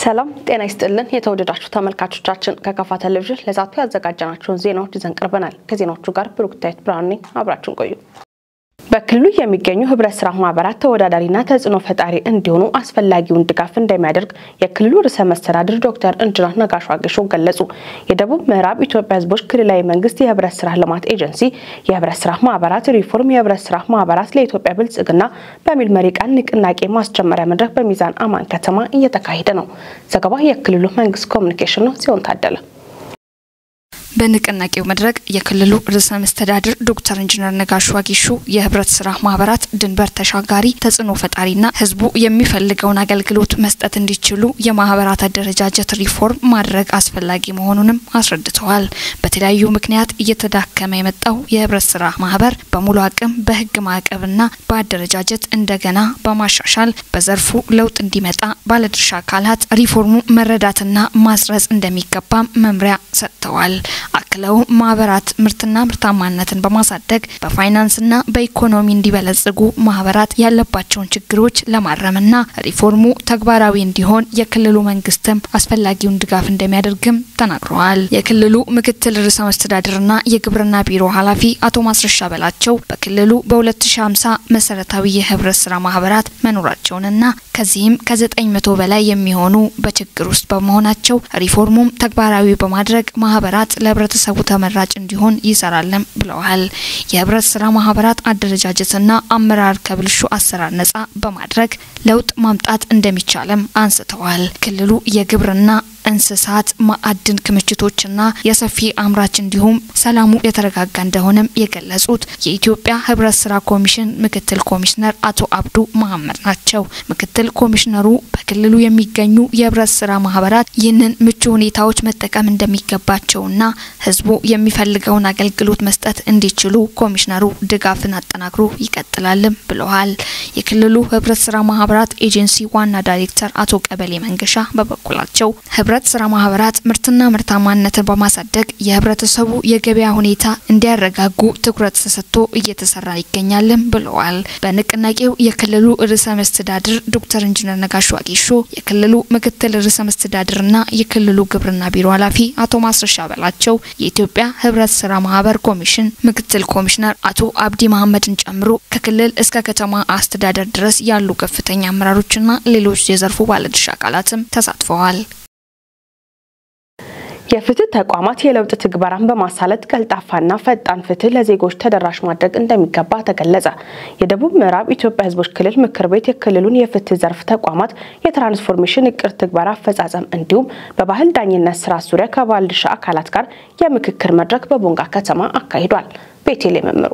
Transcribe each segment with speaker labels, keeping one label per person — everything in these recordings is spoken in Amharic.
Speaker 1: ሰላም ጤና ይስጥልን የተወደዳችሁ ተመልካቾቻችን፣ ከካፋ ቴሌቪዥን ለዛቱ ያዘጋጀናቸውን ዜናዎች ይዘን ቀርበናል። ከዜናዎቹ ጋር ብሩክታይት ብርሃኑ ነኝ። አብራችሁን ቆዩ። በክልሉ የሚገኙ ህብረት ስራ ማህበራት ተወዳዳሪና ተጽዕኖ ፈጣሪ እንዲሆኑ አስፈላጊውን ድጋፍ እንደሚያደርግ የክልሉ ርዕሰ መስተዳድር ዶክተር ኢንጂነር ነጋሽ ዋጌሾ ገለጹ። የደቡብ ምዕራብ ኢትዮጵያ ህዝቦች ክልላዊ መንግስት የህብረት ስራ ልማት ኤጀንሲ የህብረት ስራ ማህበራት ሪፎርም የህብረት ስራ ማህበራት ለኢትዮጵያ ብልጽግና በሚል መሪ ቃል ንቅናቄ ማስጀመሪያ መድረክ በሚዛን አማን ከተማ እየተካሄደ ነው። ዘገባ የክልሉ መንግስት ኮሚኒኬሽን ነው። ሲሆን ታደለ።
Speaker 2: በንቅናቄው መድረክ የክልሉ ርዕሰ መስተዳድር ዶክተር ኢንጂነር ነጋሽ ዋጌሾ የህብረት ስራ ማህበራት ድንበር ተሻጋሪ፣ ተጽዕኖ ፈጣሪና ህዝቡ የሚፈልገውን አገልግሎት መስጠት እንዲችሉ የማህበራት አደረጃጀት ሪፎርም ማድረግ አስፈላጊ መሆኑንም አስረድተዋል። በተለያዩ ምክንያት እየተዳከመ የመጣው የህብረት ስራ ማህበር በሙሉ አቅም በህግ ማዕቀብና በአደረጃጀት እንደገና በማሻሻል በዘርፉ ለውጥ እንዲመጣ ባለድርሻ አካላት ሪፎርሙ መረዳትና ማስረጽ እንደሚገባም መምሪያ ሰጥተዋል። አክለው ማህበራት ምርትና ምርታማነትን በማሳደግ በፋይናንስና በኢኮኖሚ እንዲበለጽጉ ማህበራት ያለባቸውን ችግሮች ለማረምና ሪፎርሙ ተግባራዊ እንዲሆን የክልሉ መንግስትም አስፈላጊውን ድጋፍ እንደሚያደርግም ተናግረዋል። የክልሉ ምክትል ርዕሰ መስተዳድርና የግብርና ቢሮ ኃላፊ አቶ ማስረሻ በላቸው በክልሉ በ2050 መሰረታዊ የህብረት ስራ ማህበራት መኖራቸውንና ከዚህም ከ900 በላይ የሚሆኑ በችግር ውስጥ በመሆናቸው ሪፎርሙም ተግባራዊ በማድረግ ማህበራት ለህብረተሰቡ ተመራጭ እንዲሆን ይሰራልም ብለዋል። የህብረት ስራ ማህበራት አደረጃጀትና አመራር ከብልሹ አሰራር ነጻ በማድረግ ለውጥ ማምጣት እንደሚቻልም አንስተዋል። ክልሉ የግብርና፣ እንስሳት፣ ማዕድን ክምችቶችና የሰፊ አምራች እንዲሁም ሰላሙ የተረጋጋ እንደሆነም የገለጹት የኢትዮጵያ ህብረት ስራ ኮሚሽን ምክትል ኮሚሽነር አቶ አብዱ መሀመድ ናቸው። ምክትል ኮሚሽነሩ በክልሉ የሚገኙ የህብረት ስራ ማህበራት ይህንን ምቹ ሁኔታዎች መጠቀም እንደሚገባቸውና ህዝቡ የሚፈልገውን አገልግሎት መስጠት እንዲችሉ ኮሚሽነሩ ድጋፍን አጠናክሮ ይቀጥላልም ብለዋል። የክልሉ ህብረት ስራ ማህበራት ኤጀንሲ ዋና ዳይሬክተር አቶ ቀበሌ መንገሻ በበኩላቸው ህብረት ስራ ማህበራት ምርትና ምርታማነትን በማሳደግ የህብረተሰቡ የገበያ ሁኔታ እንዲያረጋጉ ትኩረት ተሰጥቶ እየተሰራ ይገኛልም ብለዋል። በንቅናቄው የክልሉ ርዕሰ መስተዳድር ዶክተር ኢንጂነር ነጋሽ ዋጌሾ፣ የክልሉ ምክትል ርዕሰ መስተዳድርና የክልሉ ግብርና ቢሮ ኃላፊ አቶ ማስረሻ በላቸው፣ የኢትዮጵያ ህብረት ስራ ማህበር ኮሚሽን ምክትል ኮሚሽነር አቶ አብዲ መሀመድን ጨምሮ ከክልል እስከ ከተማ አስተዳደር ድረስ ያሉ ከፍተኛ አመራሮችና ሌሎች የዘርፉ ባለድርሻ አካላትም ተሳትፈዋል።
Speaker 1: የፍትህ ተቋማት የለውጥ ትግበራን በማሳለጥ ቀልጣፋና ፈጣን ፍትህ ለዜጎች ተደራሽ ማድረግ እንደሚገባ ተገለጸ። የደቡብ ምዕራብ ኢትዮጵያ ህዝቦች ክልል ምክር ቤት የክልሉን የፍትህ ዘርፍ ተቋማት የትራንስፎርሜሽን እቅድ ትግበራ አፈጻጸም እንዲሁም በባህል ዳኝነት ስራ ዙሪያ ከባለድርሻ አካላት ጋር የምክክር መድረክ በቦንጋ ከተማ አካሂዷል። ቤቴል መምሩ።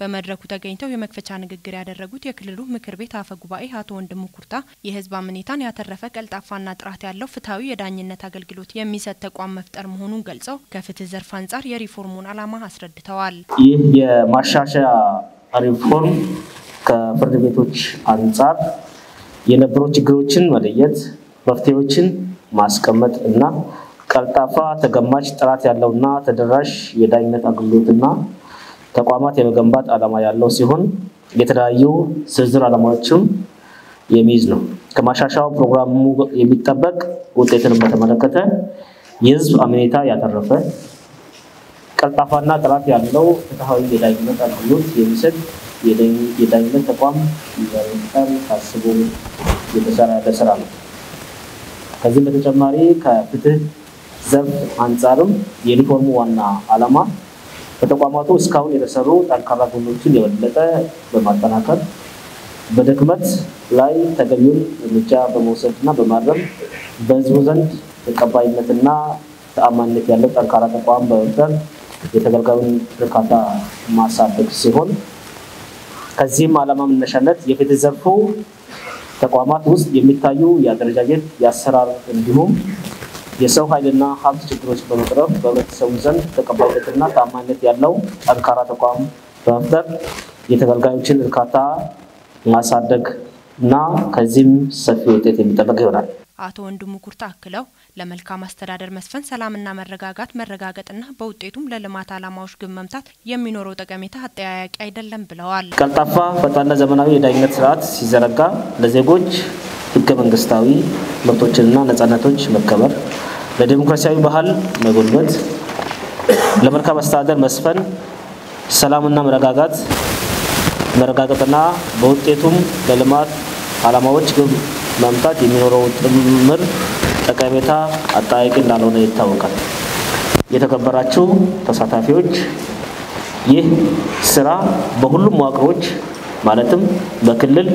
Speaker 3: በመድረኩ ተገኝተው የመክፈቻ ንግግር ያደረጉት የክልሉ ምክር ቤት አፈ ጉባኤ አቶ ወንድሙ ኩርታ የህዝብ አመኔታን ያተረፈ፣ ቀልጣፋና ጥራት ያለው ፍትሐዊ የዳኝነት አገልግሎት የሚሰጥ ተቋም መፍጠር መሆኑን ገልጸው ከፍትህ ዘርፍ አንጻር የሪፎርሙን ዓላማ አስረድተዋል።
Speaker 4: ይህ የማሻሻያ ሪፎርም ከፍርድ ቤቶች አንጻር የነበሩ ችግሮችን መለየት፣ መፍትሄዎችን ማስቀመጥ እና ቀልጣፋ፣ ተገማች፣ ጥራት ያለውና ተደራሽ የዳኝነት አገልግሎትና ተቋማት የመገንባት ዓላማ ያለው ሲሆን የተለያዩ ዝርዝር ዓላማዎችም የሚይዝ ነው። ከማሻሻያው ፕሮግራሙ የሚጠበቅ ውጤትን በተመለከተ የህዝብ አመኔታ ያተረፈ፣ ቀልጣፋና ጥራት ያለው ፍትሐዊ የዳኝነት አገልግሎት የሚሰጥ የዳኝነት ተቋም ለመፍጠር ታስቦ የተሰራ ያለ ስራ ነው። ከዚህም በተጨማሪ ከፍትህ ዘርፍ አንጻርም የሪፎርሙ ዋና ዓላማ በተቋማቱ እስካሁን የተሰሩ ጠንካራ ጎኖችን የበለጠ በማጠናከር፣ በድክመት ላይ ተገቢውን እርምጃ በመውሰድና በማረም በህዝቡ ዘንድ ተቀባይነትና ተአማኒነት ያለው ጠንካራ ተቋም በመፍጠር የተገልጋዩን እርካታ ማሳደግ ሲሆን፣ ከዚህም ዓላማ መነሻነት የፍትህ ዘርፉ ተቋማት ውስጥ የሚታዩ የአደረጃጀት፣ የአሰራር እንዲሁም የሰው ኃይልና ሀብት ችግሮች በመቅረፍ በህብረተሰቡ ዘንድ ተቀባይነትና ተአማኒነት ያለው ጠንካራ ተቋም በመፍጠር የተገልጋዮችን እርካታ ማሳደግ እና ከዚህም ሰፊ ውጤት የሚጠበቅ ይሆናል።
Speaker 3: አቶ ወንድሙ ኩርታ አክለው ለመልካም አስተዳደር መስፈን ሰላምና መረጋጋት መረጋገጥና በውጤቱም ለልማት ዓላማዎች ግብ መምታት የሚኖረው ጠቀሜታ አጠያያቂ አይደለም ብለዋል።
Speaker 4: ቀልጣፋ፣ ፈጣንና ዘመናዊ የዳኝነት ስርዓት ሲዘረጋ ለዜጎች ህገ መንግስታዊ መብቶችንና ነጻነቶች መከበር፣ ለዲሞክራሲያዊ ባህል መጎልበት፣ ለመልካም አስተዳደር መስፈን፣ ሰላምና መረጋጋት መረጋገጥና በውጤቱም ለልማት ዓላማዎች ግብ መምታት የሚኖረው ጥምር ጠቀሜታ አጠያያቂ እንዳልሆነ ይታወቃል። የተከበራችሁ ተሳታፊዎች፣ ይህ ስራ በሁሉም መዋቅሮች ማለትም በክልል፣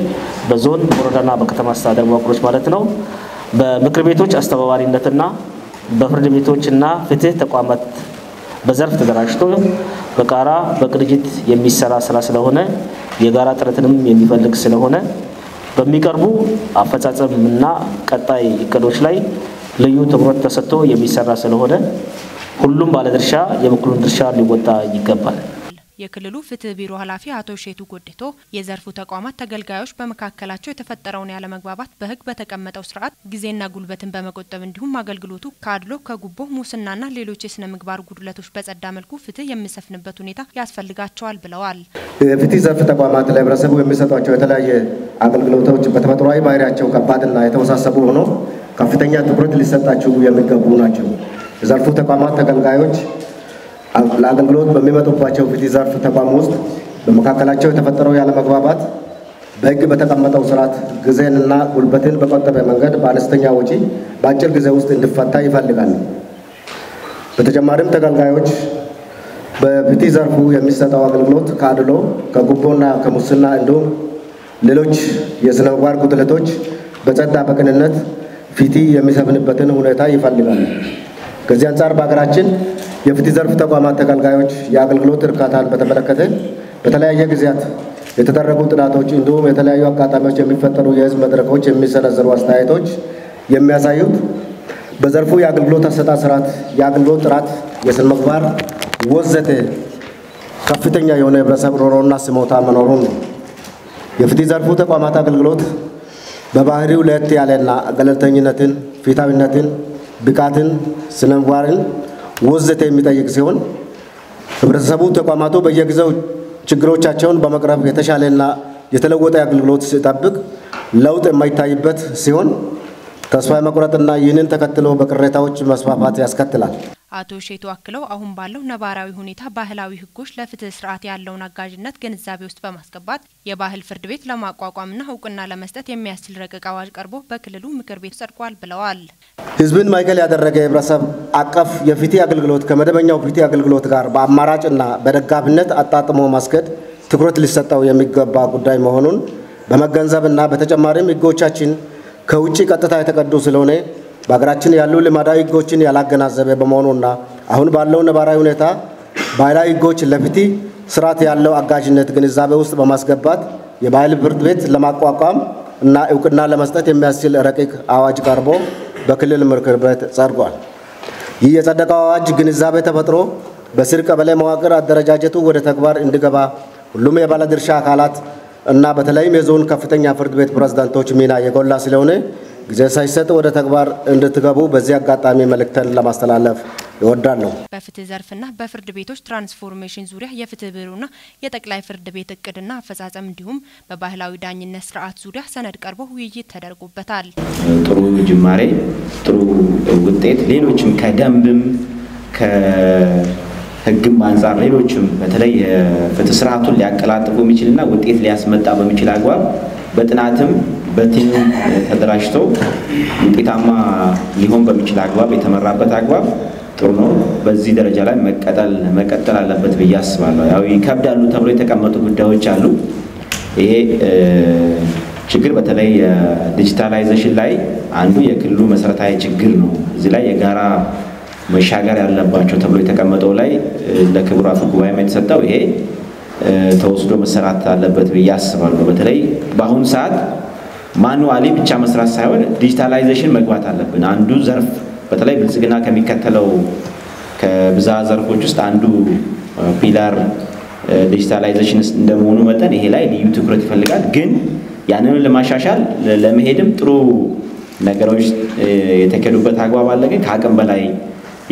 Speaker 4: በዞን፣ በወረዳና በከተማ አስተዳደር መዋቅሮች ማለት ነው፣ በምክር ቤቶች አስተባባሪነትና በፍርድ ቤቶችና ፍትህ ተቋማት በዘርፍ ተደራጅቶ በጋራ በቅንጅት የሚሰራ ስራ ስለሆነ የጋራ ጥረትንም የሚፈልግ ስለሆነ በሚቀርቡ አፈጻጸምና ቀጣይ እቅዶች ላይ ልዩ ትኩረት ተሰጥቶ የሚሰራ ስለሆነ ሁሉም ባለድርሻ የበኩሉን ድርሻ ሊወጣ ይገባል።
Speaker 3: የክልሉ ፍትህ ቢሮ ኃላፊ አቶ ሼቱ ጎዴቶ የዘርፉ ተቋማት ተገልጋዮች በመካከላቸው የተፈጠረውን ያለመግባባት በሕግ በተቀመጠው ስርዓት ጊዜና ጉልበትን በመቆጠብ እንዲሁም አገልግሎቱ ከአድሎ፣ ከጉቦ፣ ሙስናና ሌሎች የስነ ምግባር ጉድለቶች በጸዳ መልኩ ፍትህ የሚሰፍንበት ሁኔታ ያስፈልጋቸዋል ብለዋል።
Speaker 5: የፍትህ ዘርፍ ተቋማት ለህብረተሰቡ የሚሰጧቸው የተለያየ አገልግሎቶች በተፈጥሯዊ ባህሪያቸው ከባድና የተወሳሰቡ ሆኖ ከፍተኛ ትኩረት ሊሰጣቸው የሚገቡ ናቸው። የዘርፉ ተቋማት ተገልጋዮች ለአገልግሎት በሚመጡባቸው ፍትህ ዘርፍ ተቋም ውስጥ በመካከላቸው የተፈጠረው ያለመግባባት በሕግ በተቀመጠው ስርዓት ጊዜንና ጉልበትን በቆጠበ መንገድ በአነስተኛ ወጪ በአጭር ጊዜ ውስጥ እንዲፈታ ይፈልጋሉ። በተጨማሪም ተገልጋዮች በፍትህ ዘርፉ የሚሰጠው አገልግሎት ከአድሎ፣ ከጉቦና ከሙስና እንዲሁም ሌሎች የስነ ምግባር ጉድለቶች በጸዳ በቅንነት ፍትህ የሚሰፍንበትን ሁኔታ ይፈልጋሉ። ከዚህ አንጻር በሀገራችን የፍትህ ዘርፍ ተቋማት ተገልጋዮች የአገልግሎት እርካታን በተመለከተ በተለያየ ጊዜያት የተደረጉ ጥናቶች እንዲሁም የተለያዩ አጋጣሚዎች የሚፈጠሩ የህዝብ መድረኮች የሚሰነዘሩ አስተያየቶች የሚያሳዩት በዘርፉ የአገልግሎት አሰጣጥ ስርዓት፣ የአገልግሎት ጥራት፣ የስነ ምግባር ወዘተ ከፍተኛ የሆነ የህብረተሰብ ሮሮና ስሞታ መኖሩን ነው። የፍትህ ዘርፉ ተቋማት አገልግሎት በባህሪው ለየት ያለና ገለልተኝነትን፣ ፍትሃዊነትን፣ ብቃትን፣ ስነ ምግባርን ወዘተ የሚጠይቅ ሲሆን ህብረተሰቡ ተቋማቱ በየጊዜው ችግሮቻቸውን በመቅረፍ የተሻለና የተለወጠ አገልግሎት ሲጠብቅ ለውጥ የማይታይበት ሲሆን ተስፋ የመቁረጥና ይህንን ተከትሎ በቅሬታዎች መስፋፋት ያስከትላል።
Speaker 3: አቶ ሼቱ አክለው አሁን ባለው ነባራዊ ሁኔታ ባህላዊ ህጎች ለፍትህ ስርዓት ያለውን አጋዥነት ግንዛቤ ውስጥ በማስገባት የባህል ፍርድ ቤት ለማቋቋምና እውቅና ለመስጠት የሚያስችል ረቂቅ አዋጅ ቀርቦ በክልሉ ምክር ቤት ጸድቋል ብለዋል።
Speaker 5: ህዝብን ማዕከል ያደረገ የህብረተሰብ አቀፍ የፍትህ አገልግሎት ከመደበኛው ፍትህ አገልግሎት ጋር በአማራጭና በደጋፊነት አጣጥሞ ማስኬድ ትኩረት ሊሰጠው የሚገባ ጉዳይ መሆኑን በመገንዘብና በተጨማሪም ህጎቻችን ከውጭ ቀጥታ የተቀዱ ስለሆነ በሀገራችን ያሉ ልማዳዊ ህጎችን ያላገናዘበ በመሆኑና አሁን ባለው ነባራዊ ሁኔታ ባህላዊ ህጎች ለፍትህ ስርዓት ያለው አጋዥነት ግንዛቤ ውስጥ በማስገባት የባህል ፍርድ ቤት ለማቋቋም እና እውቅና ለመስጠት የሚያስችል ረቂቅ አዋጅ ቀርቦ በክልል ምክር ቤት ጸድቋል። ይህ የጸደቀው አዋጅ ግንዛቤ ተፈጥሮ በስር ቀበሌ መዋቅር አደረጃጀቱ ወደ ተግባር እንዲገባ ሁሉም የባለድርሻ አካላት እና በተለይም የዞን ከፍተኛ ፍርድ ቤት ፕሬዝዳንቶች ሚና የጎላ ስለሆነ ጊዜ ሳይሰጥ ወደ ተግባር እንድትገቡ በዚህ አጋጣሚ መልእክተን ለማስተላለፍ እወዳለሁ።
Speaker 3: በፍትህ ዘርፍና በፍርድ ቤቶች ትራንስፎርሜሽን ዙሪያ የፍትህ ቢሮና የጠቅላይ ፍርድ ቤት እቅድና አፈጻጸም እንዲሁም በባህላዊ ዳኝነት ስርዓት ዙሪያ ሰነድ ቀርቦ ውይይት ተደርጎበታል።
Speaker 6: ጥሩ ጅማሬ፣ ጥሩ ውጤት፣ ሌሎችም ከደንብም ከህግም አንጻር ሌሎችም በተለይ የፍትህ ስርዓቱን ሊያቀላጥፉ የሚችልና ውጤት ሊያስመጣ በሚችል አግባብ በጥናትም በቲም ተደራጅቶ ውጤታማ ሊሆን በሚችል አግባብ የተመራበት አግባብ ጥሩ ነው። በዚህ ደረጃ ላይ መቀጠል አለበት ብዬ አስባለሁ። ያው ይከብዳሉ ተብሎ የተቀመጡ ጉዳዮች አሉ። ይሄ ችግር በተለይ digitalization ላይ አንዱ የክልሉ መሰረታዊ ችግር ነው። እዚህ ላይ የጋራ መሻገር ያለባቸው ተብሎ የተቀመጠው ላይ ለክቡር አፈ ጉባኤም የተሰጠው ይሄ ተወስዶ መሰራት አለበት ብዬ አስባለሁ። በተለይ በአሁኑ ሰዓት manually ብቻ መስራት ሳይሆን digitalization መግባት አለብን። አንዱ ዘርፍ በተለይ ብልጽግና ከሚከተለው ከብዝሃ ዘርፎች ውስጥ አንዱ pillar digitalization እንደመሆኑ መጠን ይሄ ላይ ልዩ ትኩረት ይፈልጋል። ግን ያንን ለማሻሻል ለመሄድም ጥሩ ነገሮች የተካሄዱበት አግባብ አለ። ግን ከአቅም በላይ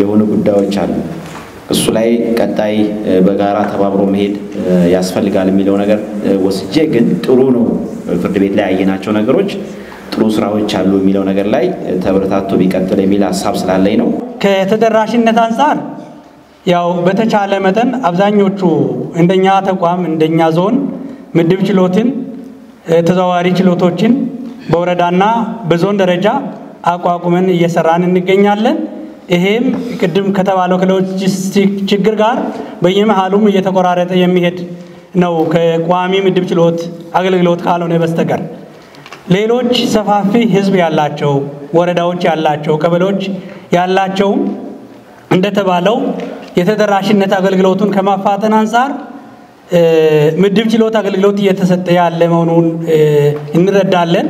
Speaker 6: የሆኑ ጉዳዮች አሉ። እሱ ላይ ቀጣይ በጋራ ተባብሮ መሄድ ያስፈልጋል የሚለው ነገር ወስጄ ግን ጥሩ ነው፣ ፍርድ ቤት ላይ ያየናቸው ነገሮች ጥሩ ስራዎች አሉ የሚለው ነገር ላይ ተበረታቶ ቢቀጥል የሚል ሀሳብ ስላለኝ ነው።
Speaker 7: ከተደራሽነት አንጻር ያው በተቻለ መጠን አብዛኞቹ እንደኛ ተቋም እንደኛ ዞን ምድብ ችሎትን፣ ተዘዋዋሪ ችሎቶችን በወረዳና በዞን ደረጃ አቋቁመን እየሰራን እንገኛለን። ይሄም ቅድም ከተባለው ከሎጂስቲክ ችግር ጋር በየመሃሉም እየተቆራረጠ የሚሄድ ነው ከቋሚ ምድብ ችሎት አገልግሎት ካልሆነ በስተቀር። ሌሎች ሰፋፊ ህዝብ ያላቸው ወረዳዎች ያላቸው ቀበሌዎች ያላቸውም እንደተባለው የተደራሽነት አገልግሎቱን ከማፋጠን አንጻር ምድብ ችሎት አገልግሎት እየተሰጠ ያለ መሆኑን እንረዳለን።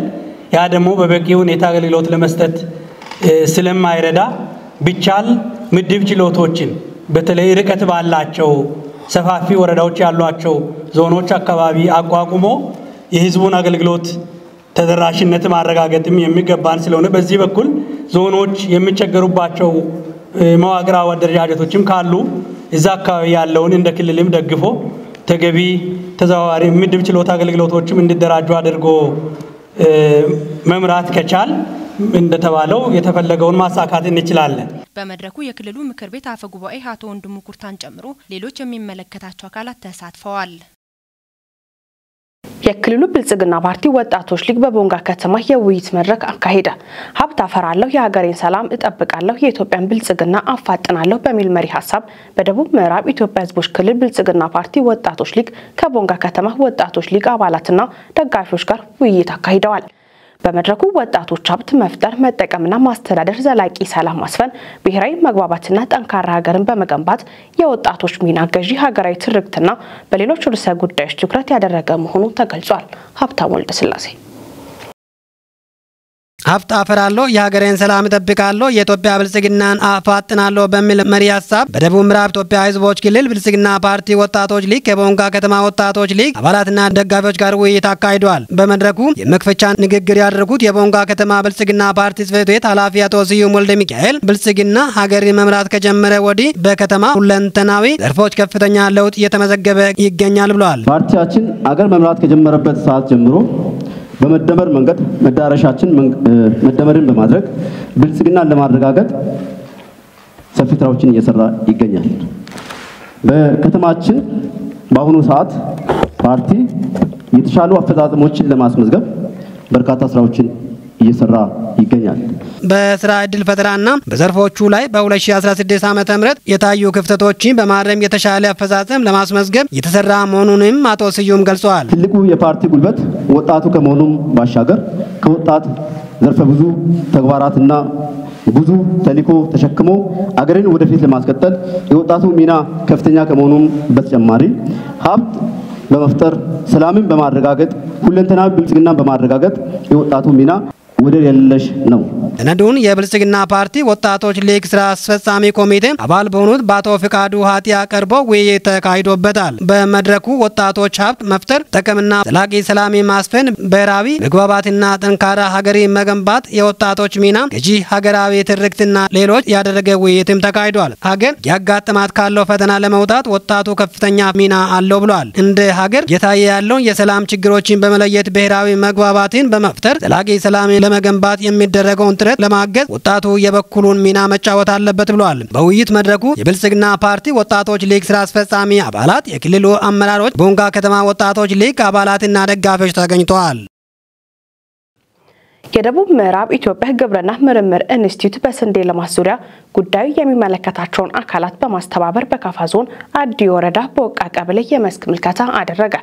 Speaker 7: ያ ደግሞ በበቂ ሁኔታ አገልግሎት ለመስጠት ስለማይረዳ ቢቻል ምድብ ችሎቶችን በተለይ ርቀት ባላቸው ሰፋፊ ወረዳዎች ያሏቸው ዞኖች አካባቢ አቋቁሞ የህዝቡን አገልግሎት ተደራሽነት ማረጋገጥም የሚገባን ስለሆነ በዚህ በኩል ዞኖች የሚቸገሩባቸው መዋቅራዊ አደረጃጀቶችም ካሉ እዛ አካባቢ ያለውን እንደ ክልልም ደግፎ ተገቢ ተዘዋዋሪ ምድብ ችሎት አገልግሎቶችም እንዲደራጁ አድርጎ መምራት ከቻል እንደተባለው የተፈለገውን ማሳካት እንችላለን።
Speaker 3: በመድረኩ የክልሉ ምክር ቤት አፈ ጉባኤ አቶ ወንድሙ ኩርታን ጨምሮ ሌሎች የሚመለከታቸው አካላት ተሳትፈዋል።
Speaker 1: የክልሉ ብልጽግና ፓርቲ ወጣቶች ሊግ በቦንጋ ከተማ የውይይት መድረክ አካሄደ። ሀብት አፈራለሁ፣ የሀገሬን ሰላም እጠብቃለሁ፣ የኢትዮጵያን ብልጽግና አፋጥናለሁ በሚል መሪ ሀሳብ በደቡብ ምዕራብ ኢትዮጵያ ሕዝቦች ክልል ብልጽግና ፓርቲ ወጣቶች ሊግ ከቦንጋ ከተማ ወጣቶች ሊግ አባላትና ደጋፊዎች ጋር ውይይት አካሂደዋል። በመድረኩ ወጣቶች ሀብት መፍጠር፣ መጠቀምና ማስተዳደር፣ ዘላቂ ሰላም ማስፈን፣ ብሔራዊ መግባባትና ጠንካራ ሀገርን በመገንባት የወጣቶች ሚና ገዢ ሀገራዊ ትርክትና በሌሎች ርዕሰ ጉዳዮች ትኩረት ያደረገ መሆኑ ተገልጿል። ሀብታሙ ወልደስላሴ።
Speaker 8: ሀብት አፈራለሁ፣ የሀገሬን ሰላም እጠብቃለሁ፣ የኢትዮጵያ ብልጽግናን አፋጥናለሁ በሚል መሪ ሀሳብ በደቡብ ምዕራብ ኢትዮጵያ ሕዝቦች ክልል ብልጽግና ፓርቲ ወጣቶች ሊግ ከቦንጋ ከተማ ወጣቶች ሊግ አባላትና ደጋፊዎች ጋር ውይይት አካሂደዋል። በመድረኩ የመክፈቻ ንግግር ያደረጉት የቦንጋ ከተማ ብልጽግና ፓርቲ ጽሕፈት ቤት ኃላፊ አቶ ስዩም ወልደ ሚካኤል ብልጽግና ሀገርን መምራት ከጀመረ ወዲህ በከተማ ሁለንተናዊ ዘርፎች ከፍተኛ ለውጥ እየተመዘገበ ይገኛል ብለዋል።
Speaker 9: ፓርቲያችን አገር መምራት ከጀመረበት ሰዓት ጀምሮ በመደመር መንገድ መዳረሻችን መደመርን በማድረግ ብልጽግናን ለማረጋገጥ ሰፊ ስራዎችን እየሰራ ይገኛል። በከተማችን በአሁኑ ሰዓት ፓርቲ የተሻሉ አፈጻጸሞችን ለማስመዝገብ በርካታ ስራዎችን እየሰራ ይገኛል።
Speaker 8: በስራ እድል ፈጠራና በዘርፎቹ ላይ በ2016 ዓ.ም የታዩ ክፍተቶችን በማረም የተሻለ አፈጻጸም ለማስመዝገብ የተሰራ መሆኑንም አቶ ስዩም ገልጸዋል።
Speaker 9: ትልቁ የፓርቲ ጉልበት ወጣቱ ከመሆኑም ባሻገር ከወጣት ዘርፈ ብዙ ተግባራትና ብዙ ተልዕኮ ተሸክሞ አገርን ወደፊት ለማስቀጠል የወጣቱ ሚና ከፍተኛ ከመሆኑም በተጨማሪ ሀብት በመፍጠር ሰላምን በማረጋገጥ ሁለንተናዊ ብልጽግናን በማረጋገጥ የወጣቱ ሚና ወደር የለሽ ነው።
Speaker 8: ሰነዱን የብልጽግና ፓርቲ ወጣቶች ሊግ ስራ አስፈጻሚ ኮሚቴ አባል በሆኑት በአቶ ፍቃዱ ሀጢያ ቀርቦ ውይይት ተካሂዶበታል። በመድረኩ ወጣቶች ሀብት መፍጠር፣ ጥቅምና ዘላቂ ሰላም ማስፈን፣ ብሔራዊ መግባባትና ጠንካራ ሀገር መገንባት የወጣቶች ሚና፣ ገዢ ሀገራዊ ትርክትና ሌሎች ያደረገ ውይይትም ተካሂዷል። ሀገር ያጋጠማት ካለው ፈተና ለመውጣት ወጣቱ ከፍተኛ ሚና አለው ብሏል። እንደ ሀገር እየታየ ያለውን የሰላም ችግሮችን በመለየት ብሔራዊ መግባባትን በመፍጠር ዘላቂ ሰላም ለመገንባት የሚደረገውን ጥረት ለማገዝ ወጣቱ የበኩሉን ሚና መጫወት አለበት ብሏል። በውይይት መድረኩ የብልጽግና ፓርቲ ወጣቶች ሊግ ስራ አስፈጻሚ አባላት፣ የክልሉ አመራሮች፣ ቦንጋ ከተማ ወጣቶች ሊግ አባላትና ደጋፊዎች ተገኝተዋል።
Speaker 1: የደቡብ ምዕራብ ኢትዮጵያ ግብርና ምርምር ኢንስቲትዩት በስንዴ ልማት ዙሪያ ጉዳዩ የሚመለከታቸውን አካላት በማስተባበር በካፋ ዞን አዲ ወረዳ በወቃ ቀበሌ የመስክ ምልከታ አደረገ።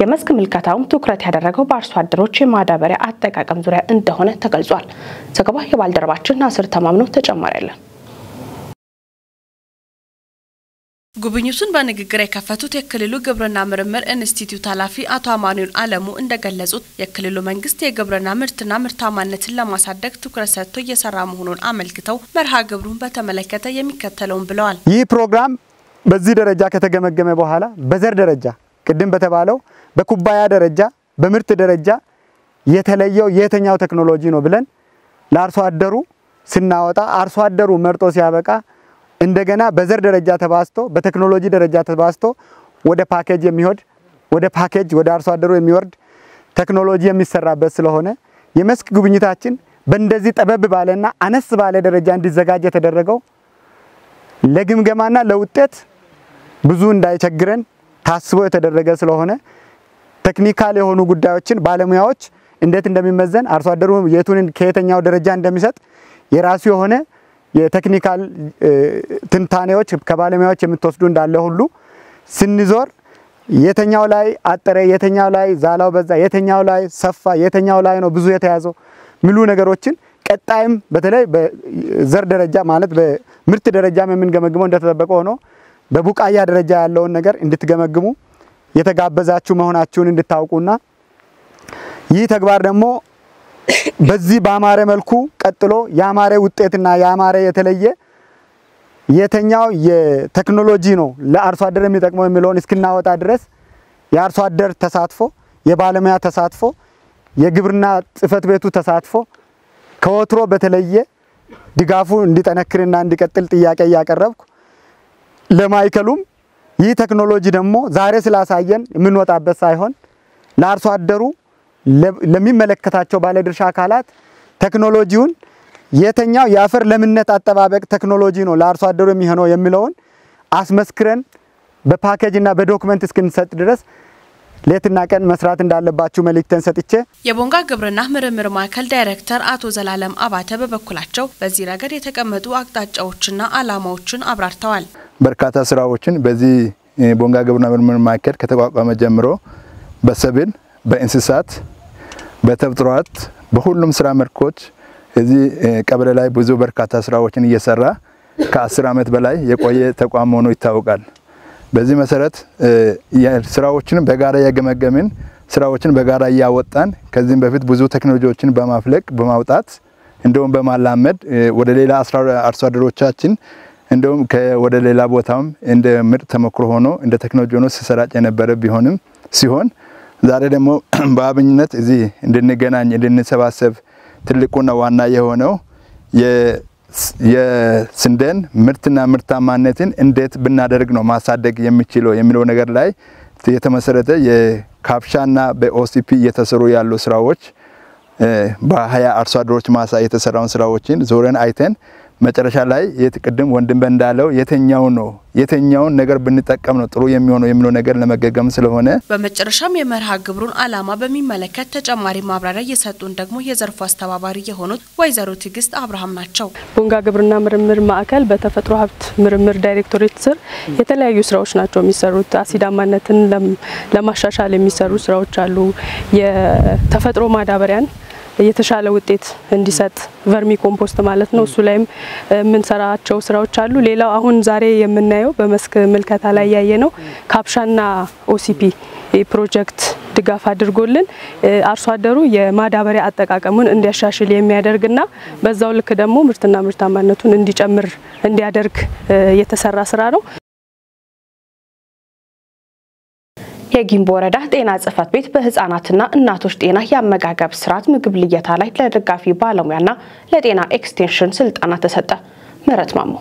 Speaker 1: የመስክ ምልከታውም ትኩረት ያደረገው በአርሶ አደሮች የማዳበሪያ አጠቃቀም ዙሪያ እንደሆነ ተገልጿል። ዘገባ የባልደረባችን ናስር ተማምነው ተጨማሪ አለን።
Speaker 10: ጉብኝቱን በንግግር የከፈቱት የክልሉ ግብርና ምርምር ኢንስቲትዩት ኃላፊ አቶ አማኑኤል አለሙ እንደገለጹት የክልሉ መንግስት የግብርና ምርትና ምርታማነትን ለማሳደግ ትኩረት ሰጥቶ እየሰራ መሆኑን አመልክተው መርሃ ግብሩን በተመለከተ የሚከተለውን ብለዋል።
Speaker 11: ይህ ፕሮግራም በዚህ ደረጃ ከተገመገመ በኋላ በዘር ደረጃ ቅድም በተባለው በኩባያ ደረጃ በምርት ደረጃ የተለየው የትኛው ቴክኖሎጂ ነው ብለን ለአርሶ አደሩ ስናወጣ አርሶ አደሩ መርጦ ሲያበቃ እንደገና በዘር ደረጃ ተባዝቶ በቴክኖሎጂ ደረጃ ተባዝቶ ወደ ፓኬጅ የሚወድ ወደ ፓኬጅ ወደ አርሶ አደሩ የሚወርድ ቴክኖሎጂ የሚሰራበት ስለሆነ የመስክ ጉብኝታችን በእንደዚህ ጠበብ ባለና አነስ ባለ ደረጃ እንዲዘጋጅ የተደረገው ለግምገማና ለውጤት ብዙ እንዳይቸግረን ታስቦ የተደረገ ስለሆነ technical የሆኑ ጉዳዮችን ባለሙያዎች እንዴት እንደሚመዘን አርሶ አደሩ የቱን ከየትኛው ደረጃ እንደሚሰጥ የራሱ የሆነ የ technical ትንታኔዎች ከባለሙያዎች የምትወስዱ እንዳለ ሁሉ ስንዞር የተኛው ላይ አጠረ፣ የተኛው ላይ ዛላው በዛ፣ የተኛው ላይ ሰፋ፣ የተኛው ላይ ነው ብዙ የተያዘው ምሉ ነገሮችን ቀጣይም በተለይ በዘር ደረጃ ማለት በምርት ደረጃም የምንገመግመው እንደተጠበቀ ሆኖ በቡቃያ ደረጃ ያለውን ነገር እንድትገመግሙ የተጋበዛችሁ መሆናችሁን እንድታውቁና ይህ ተግባር ደግሞ በዚህ ባማረ መልኩ ቀጥሎ ያማረ ውጤትና ያማረ የተለየ የተኛው የቴክኖሎጂ ነው ለአርሶ አደር የሚጠቅመው የሚለውን እስክናወጣ ድረስ የአርሶ አደር ተሳትፎ፣ የባለሙያ ተሳትፎ፣ የግብርና ጽሕፈት ቤቱ ተሳትፎ ከወትሮ በተለየ ድጋፉ እንዲጠነክርና እንዲቀጥል ጥያቄ ያቀረብኩ ለማይከሉም ይህ ቴክኖሎጂ ደግሞ ዛሬ ስላሳየን የምንወጣበት ሳይሆን ለአርሶ አደሩ ለሚመለከታቸው ባለድርሻ አካላት ቴክኖሎጂውን የተኛው የአፈር ለምነት አጠባበቅ ቴክኖሎጂ ነው ለአርሶ አደሩ የሚሆነው የሚለውን አስመስክረን በፓኬጅ እና በ document እስክንሰጥ ድረስ ሌትና ቀን መስራት እንዳለባችሁ መልእክቴን ሰጥቼ
Speaker 10: የቦንጋ ግብርና ምርምር ማዕከል ዳይሬክተር አቶ ዘላለም አባተ በበኩላቸው በዚህ ረገድ የተቀመጡ አቅጣጫዎችና አላማዎችን አብራርተዋል።
Speaker 12: በርካታ ስራዎችን በዚህ ቦንጋ ግብርና ምርምር ማዕከል ከተቋቋመ ጀምሮ በሰብል፣ በእንስሳት፣ በተፈጥሮ ሀብት በሁሉም ስራ መልኮች እዚህ ቀበሌ ላይ ብዙ በርካታ ስራዎችን እየሰራ ከ10 ዓመት በላይ የቆየ ተቋም መሆኑ ይታወቃል። በዚህ መሰረት ስራዎችን በጋራ ያገመገምን ስራዎችን በጋራ ያወጣን ከዚህም በፊት ብዙ ቴክኖሎጂዎችን በማፍለቅ በማውጣት እንደውም በማላመድ ወደ ሌላ አርሶ አደሮቻችን እንደውም ወደ ሌላ ቦታም እንደ ምርጥ ተሞክሮ ሆኖ እንደ ቴክኖሎጂ ሆኖ ሲሰራጭ የነበረ ቢሆንም ሲሆን ዛሬ ደግሞ በአብኝነት እዚህ እንድንገናኝ እንድንሰባሰብ ትልቁና ዋና የሆነው የስንዴን ምርትና ምርታማነትን እንዴት ብናደርግ ነው ማሳደግ የሚችለው የሚለው ነገር ላይ የተመሰረተ የካፕሻና በኦሲፒ እየተሰሩ ያሉ ስራዎች በ20 አርሶ አደሮች ማሳ የተሰራውን ስራዎችን ዞረን አይተን መጨረሻ ላይ የትቅድም ወንድም እንዳለው የተኛው ነው የተኛውን ነገር ብንጠቀም ነው ጥሩ የሚሆነው የሚለው ነገር ለመገገም ስለሆነ
Speaker 10: በመጨረሻም የመርሃ ግብሩን አላማ በሚመለከት ተጨማሪ ማብራሪያ የሰጡን ደግሞ የዘርፉ አስተባባሪ የሆኑት ወይዘሮ ትዕግስት አብርሃም ናቸው።
Speaker 13: ቦንጋ ግብርና ምርምር ማዕከል በተፈጥሮ ሀብት ምርምር ዳይሬክቶሬት ስር የተለያዩ ስራዎች ናቸው የሚሰሩት። አሲዳማነትን ለማሻሻል የሚሰሩ ስራዎች አሉ። የተፈጥሮ ማዳበሪያን የተሻለ ውጤት እንዲሰጥ vermi compost ማለት ነው። እሱ ላይም የምንሰራቸው ስራዎች አሉ። ሌላው አሁን ዛሬ የምናየው በመስክ ምልከታ ላይ ያየነው ካፕሻና ኦሲፒ ፕሮጀክት ድጋፍ አድርጎልን አርሶ አደሩ የማዳበሪያ አጠቃቀሙን እንዲያሻሽል የሚያደርግና በዛው ልክ ደግሞ ምርትና ምርታማነቱን እንዲጨምር እንዲያደርግ የተሰራ ስራ ነው።
Speaker 1: የጊምቦ ወረዳ ጤና ጽሕፈት ቤት በህፃናትና እናቶች ጤና የአመጋገብ ስርዓት ምግብ ልየታ ላይ ለደጋፊ ባለሙያና ለጤና ኤክስቴንሽን ስልጠና ተሰጠ። ምህረት ማሞ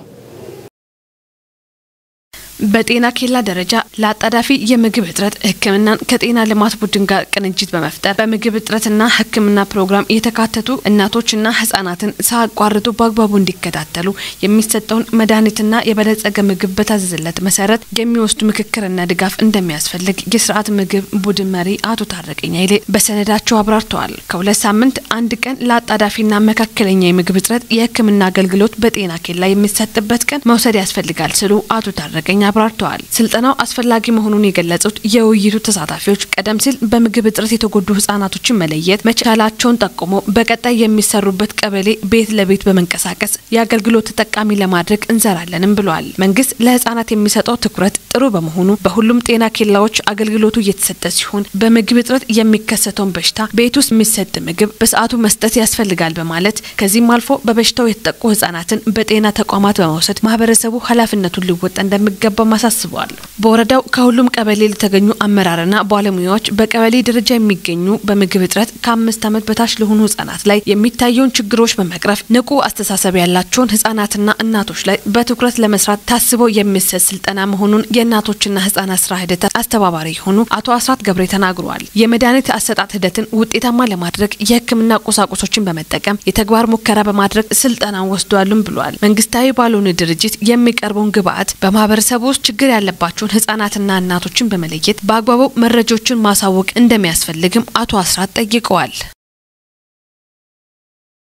Speaker 14: በጤና ኬላ ደረጃ ለአጣዳፊ የምግብ እጥረት ሕክምናን ከጤና ልማት ቡድን ጋር ቅንጅት በመፍጠር በምግብ እጥረትና ሕክምና ፕሮግራም የተካተቱ እናቶችና ህጻናትን ሳያቋርጡ በአግባቡ እንዲከታተሉ የሚሰጠውን መድኃኒትና የበለጸገ ምግብ በታዘዘለት መሰረት የሚወስዱ ምክክርና ድጋፍ እንደሚያስፈልግ የስርዓት ምግብ ቡድን መሪ አቶ ታረቀኝ ኃይሌ በሰነዳቸው አብራርተዋል። ከ2 ሳምንት አንድ ቀን ለአጣዳፊና መካከለኛ የምግብ እጥረት የሕክምና አገልግሎት በጤና ኬላ የሚሰጥበት ቀን መውሰድ ያስፈልጋል ሲሉ አቶ ታረቀኝ አብራርተዋል። ስልጠናው አስፈላጊ መሆኑን የገለጹት የውይይቱ ተሳታፊዎች ቀደም ሲል በምግብ እጥረት የተጎዱ ህጻናቶችን መለየት መቻላቸውን ጠቁሞ በቀጣይ የሚሰሩበት ቀበሌ ቤት ለቤት በመንቀሳቀስ የአገልግሎት ተጠቃሚ ለማድረግ እንሰራለንም ብለዋል። መንግስት ለህጻናት የሚሰጠው ትኩረት ጥሩ በመሆኑ በሁሉም ጤና ኬላዎች አገልግሎቱ እየተሰጠ ሲሆን በምግብ እጥረት የሚከሰተውን በሽታ ቤት ውስጥ የሚሰጥ ምግብ በሰዓቱ መስጠት ያስፈልጋል በማለት ከዚህም አልፎ በበሽታው የተጠቁ ህጻናትን በጤና ተቋማት በመውሰድ ማህበረሰቡ ኃላፊነቱን ሊወጣ እንደሚገባ እንደሚገባም አሳስበዋል። በወረዳው ከሁሉም ቀበሌ ለተገኙ አመራርና ባለሙያዎች በቀበሌ ደረጃ የሚገኙ በምግብ እጥረት ከ5 ዓመት በታች ለሆኑ ህጻናት ላይ የሚታየውን ችግሮች በመቅረፍ ንቁ አስተሳሰብ ያላቸውን ህጻናትና እናቶች ላይ በትኩረት ለመስራት ታስቦ የሚሰጥ ስልጠና መሆኑን የእናቶችና ህጻናት ስራ ሂደት አስተባባሪ የሆኑ አቶ አስራት ገብሬ ተናግረዋል። የመድኃኒት አሰጣጥ ሂደትን ውጤታማ ለማድረግ የህክምና ቁሳቁሶችን በመጠቀም የተግባር ሙከራ በማድረግ ስልጠናን ወስዷልም ብሏል። መንግስታዊ ባልሆነ ድርጅት የሚቀርበውን ግብአት በማህበረሰቡ ውስጥ ችግር ያለባቸውን ህጻናትና እናቶችን በመለየት በአግባቡ መረጃዎችን ማሳወቅ እንደሚያስፈልግም አቶ አስራት ጠይቀዋል።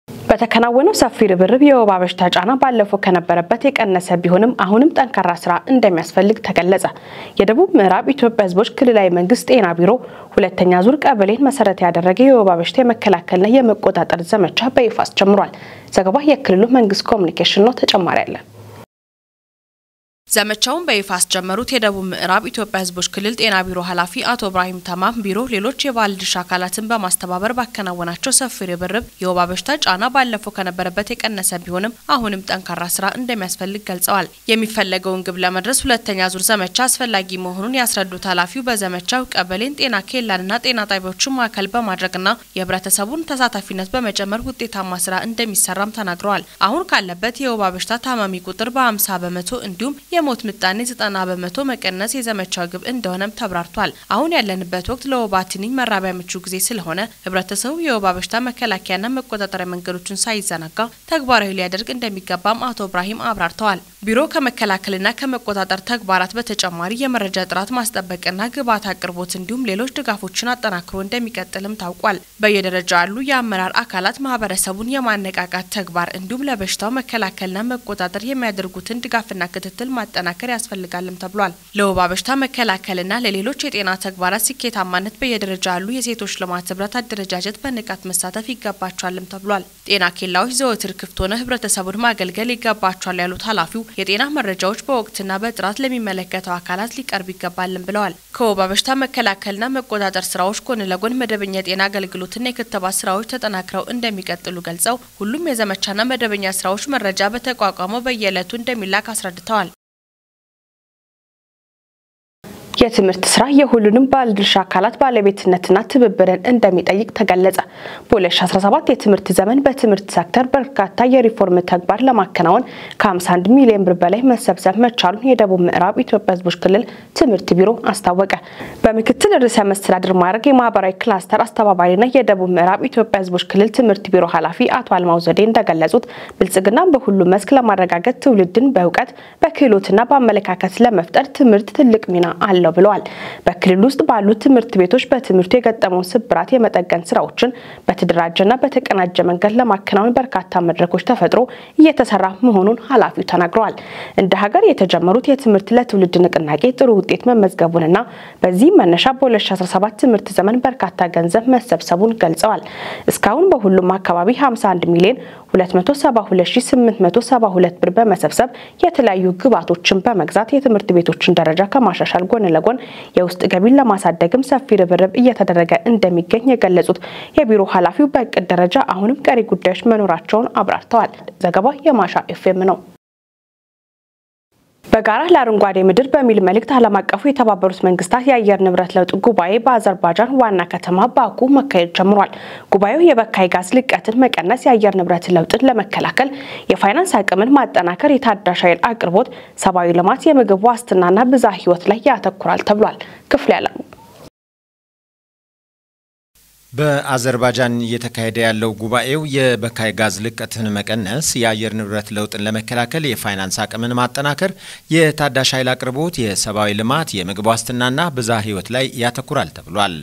Speaker 1: በተከናወነው ሰፊ ርብርብ የወባ በሽታ ጫና ባለፈው ከነበረበት የቀነሰ ቢሆንም አሁንም ጠንካራ ስራ እንደሚያስፈልግ ተገለጸ። የደቡብ ምዕራብ ኢትዮጵያ ህዝቦች ክልላዊ መንግስት ጤና ቢሮ ሁለተኛ ዙር ቀበሌን መሰረት ያደረገ የወባ በሽታ የመከላከልና የመቆጣጠር ዘመቻ በይፋ አስጀምሯል። ዘገባ የክልሉ መንግስት ኮሚኒኬሽን ነው። ተጨማሪ አለ።
Speaker 10: ዘመቻውን በይፋ አስጀመሩት የደቡብ ምዕራብ ኢትዮጵያ ህዝቦች ክልል ጤና ቢሮ ኃላፊ አቶ ኢብራሂም ተማም ቢሮ ሌሎች የባለድርሻ አካላትን በማስተባበር ባከናወናቸው ሰፊ ርብርብ የወባ በሽታ ጫና ባለፈው ከነበረበት የቀነሰ ቢሆንም አሁንም ጠንካራ ስራ እንደሚያስፈልግ ገልጸዋል። የሚፈለገውን ግብ ለመድረስ ሁለተኛ ዙር ዘመቻ አስፈላጊ መሆኑን ያስረዱት ኃላፊው በዘመቻው ቀበሌን፣ ጤና ኬላንና ጤና ጣቢያዎችን ማዕከል በማድረግና የህብረተሰቡን ተሳታፊነት በመጨመር ውጤታማ ስራ እንደሚሰራም ተናግረዋል። አሁን ካለበት የወባ በሽታ ታማሚ ቁጥር በ50% እንዲሁም የሞት ምጣኔ 90% መቀነስ የዘመቻው ግብ እንደሆነም ተብራርቷል። አሁን ያለንበት ወቅት ለወባ ትንኝ መራቢያ ምቹ ጊዜ ስለሆነ ህብረተሰቡ የወባ በሽታ መከላከያና መቆጣጠሪያ መንገዶችን ሳይዘናጋ ተግባራዊ ሊያደርግ እንደሚገባም አቶ ኢብራሂም አብራርተዋል። ቢሮ ከመከላከልና ከመቆጣጠር ተግባራት በተጨማሪ የመረጃ ጥራት ማስጠበቅና ግብዓት አቅርቦት እንዲሁም ሌሎች ድጋፎችን አጠናክሮ እንደሚቀጥልም ታውቋል። በየደረጃው ያሉ የአመራር አካላት ማህበረሰቡን የማነቃቃት ተግባር እንዲሁም ለበሽታው መከላከልና መቆጣጠር የሚያደርጉትን ድጋፍና ክትትል ማጠናከር ያስፈልጋልም ተብሏል። ለወባ በሽታ መከላከልና ለሌሎች የጤና ተግባራት ስኬታማነት በየደረጃው ያሉ የሴቶች ልማት ህብረት አደረጃጀት በንቃት መሳተፍ ይገባቸዋልም ተብሏል። ጤና ኬላዎች ዘወትር ክፍት ሆነው ህብረተሰቡን ማገልገል ይገባቸዋል ያሉት ኃላፊው የጤና መረጃዎች በወቅትና በጥራት ለሚመለከተው አካላት ሊቀርብ ይገባልም ብለዋል። ከወባ በሽታ መከላከልና መቆጣጠር ስራዎች ጎን ለጎን መደበኛ የጤና አገልግሎትና የክትባት ስራዎች ተጠናክረው እንደሚቀጥሉ ገልጸው ሁሉም የዘመቻና መደበኛ ስራዎች መረጃ በተቋቋመው በየዕለቱ እንደሚላክ አስረድተዋል።
Speaker 1: የትምህርት ስራ የሁሉንም ባለድርሻ አካላት ባለቤትነትና ትብብርን እንደሚጠይቅ ተገለጸ። በ2017 የትምህርት ዘመን በትምህርት ሴክተር በርካታ የሪፎርም ተግባር ለማከናወን ከ51 ሚሊዮን ብር በላይ መሰብሰብ መቻሉን የደቡብ ምዕራብ ኢትዮጵያ ሕዝቦች ክልል ትምህርት ቢሮ አስታወቀ። በምክትል ርዕሰ መስተዳድር ማዕረግ የማህበራዊ ክላስተር አስተባባሪና የደቡብ ምዕራብ ኢትዮጵያ ሕዝቦች ክልል ትምህርት ቢሮ ኃላፊ አቶ አልማው ዘዴ እንደገለጹት ብልጽግና በሁሉም መስክ ለማረጋገጥ ትውልድን በእውቀት በክህሎትና በአመለካከት ለመፍጠር ትምህርት ትልቅ ሚና አለው ብለዋል። በክልል ውስጥ ባሉ ትምህርት ቤቶች በትምህርቱ የገጠመውን ስብራት የመጠገን ስራዎችን በተደራጀና በተቀናጀ መንገድ ለማከናወን በርካታ መድረኮች ተፈጥሮ እየተሰራ መሆኑን ኃላፊው ተናግረዋል። እንደ ሀገር የተጀመሩት የትምህርት ለትውልድ ንቅናቄ ጥሩ ውጤት መመዝገቡንና በዚህ መነሻ በ2017 ትምህርት ዘመን በርካታ ገንዘብ መሰብሰቡን ገልጸዋል። እስካሁን በሁሉም አካባቢ 51 ሚሊዮን 272872 ብር በመሰብሰብ የተለያዩ ግብዓቶችን በመግዛት የትምህርት ቤቶችን ደረጃ ከማሻሻል ጎን ለጎን የውስጥ ገቢን ለማሳደግም ሰፊ ርብርብ እየተደረገ እንደሚገኝ የገለጹት የቢሮ ኃላፊው በእቅድ ደረጃ አሁንም ቀሪ ጉዳዮች መኖራቸውን አብራርተዋል። ዘገባው የማሻ ኤፍኤም ነው። በጋራ ለአረንጓዴ ምድር በሚል መልእክት ዓለም አቀፉ የተባበሩት መንግስታት የአየር ንብረት ለውጥ ጉባኤ በአዘርባይጃን ዋና ከተማ ባኩ መካሄድ ጀምሯል። ጉባኤው የበካይ ጋዝ ልቀትን መቀነስ፣ የአየር ንብረት ለውጥን ለመከላከል የፋይናንስ አቅምን ማጠናከር፣ የታዳሽ ኃይል አቅርቦት፣ ሰብአዊ ልማት፣ የምግብ ዋስትናና ብዝሃ ሕይወት ላይ ያተኩራል ተብሏል። ክፍሌ አለሙ።
Speaker 15: በአዘርባይጃን እየተካሄደ ያለው ጉባኤው የበካይ ጋዝ ልቀትን መቀነስ፣ የአየር ንብረት ለውጥን ለመከላከል የፋይናንስ አቅምን ማጠናከር፣ የታዳሽ ኃይል አቅርቦት፣ የሰብአዊ ልማት፣ የምግብ ዋስትናና ብዝሃ ሕይወት ላይ ያተኩራል ተብሏል።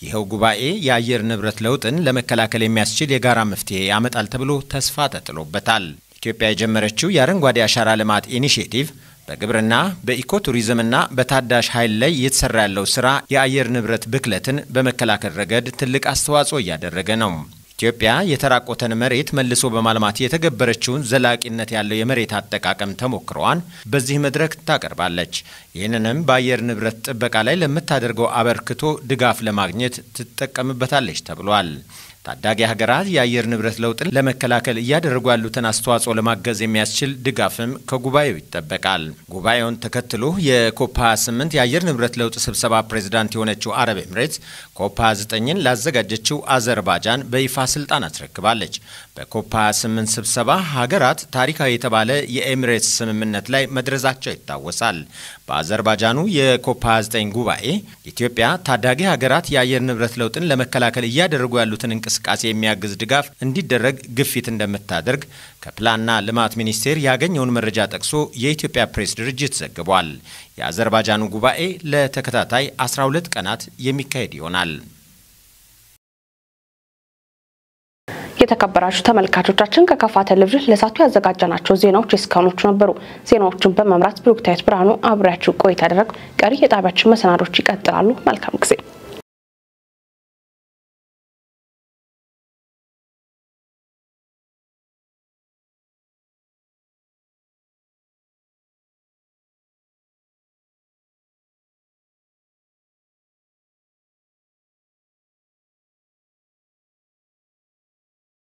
Speaker 15: ይኸው ጉባኤ የአየር ንብረት ለውጥን ለመከላከል የሚያስችል የጋራ መፍትሄ ያመጣል ተብሎ ተስፋ ተጥሎበታል። ኢትዮጵያ የጀመረችው የአረንጓዴ አሻራ ልማት ኢኒሼቲቭ በግብርና፣ በኢኮቱሪዝምና በታዳሽ ኃይል ላይ እየተሰራ ያለው ስራ የአየር ንብረት ብክለትን በመከላከል ረገድ ትልቅ አስተዋጽኦ እያደረገ ነው። ኢትዮጵያ የተራቆተን መሬት መልሶ በማልማት የተገበረችውን ዘላቂነት ያለው የመሬት አጠቃቀም ተሞክሮዋን በዚህ መድረክ ታቀርባለች። ይህንንም በአየር ንብረት ጥበቃ ላይ ለምታደርገው አበርክቶ ድጋፍ ለማግኘት ትጠቀምበታለች ተብሏል። ታዳጊ ሀገራት የአየር ንብረት ለውጥን ለመከላከል እያደረጉ ያሉትን አስተዋጽኦ ለማገዝ የሚያስችል ድጋፍም ከጉባኤው ይጠበቃል። ጉባኤውን ተከትሎ የኮፕ 28 የአየር ንብረት ለውጥ ስብሰባ ፕሬዝዳንት የሆነችው አረብ ኤምሬትስ ኮፕ 29ን ላዘጋጀችው አዘርባጃን በይፋ ስልጣን አስረክባለች። በኮፕ 28 ስብሰባ ሀገራት ታሪካዊ የተባለ የኤሚሬትስ ስምምነት ላይ መድረሳቸው ይታወሳል። በአዘርባጃኑ የኮፕ 29 ጉባኤ ኢትዮጵያ ታዳጊ ሀገራት የአየር ንብረት ለውጥን ለመከላከል እያደረጉ ያሉትን እንቅስቃሴ የሚያግዝ ድጋፍ እንዲደረግ ግፊት እንደምታደርግ ከፕላንና ልማት ሚኒስቴር ያገኘውን መረጃ ጠቅሶ የኢትዮጵያ ፕሬስ ድርጅት ዘግቧል። የአዘርባጃኑ ጉባኤ ለተከታታይ 12 ቀናት የሚካሄድ ይሆናል።
Speaker 1: የተከበራችሁ ተመልካቾቻችን፣ ከካፋ ቴሌቪዥን ለሳቱ ያዘጋጀናቸው ዜናዎች እስካሁኖቹ ነበሩ። ዜናዎቹን በመምራት ብሩክታዊት ብርሃኑ አብሬያችሁ ቆይታ ያደረግኩ። ቀሪ የጣቢያችን መሰናዶች ይቀጥላሉ። መልካም ጊዜ።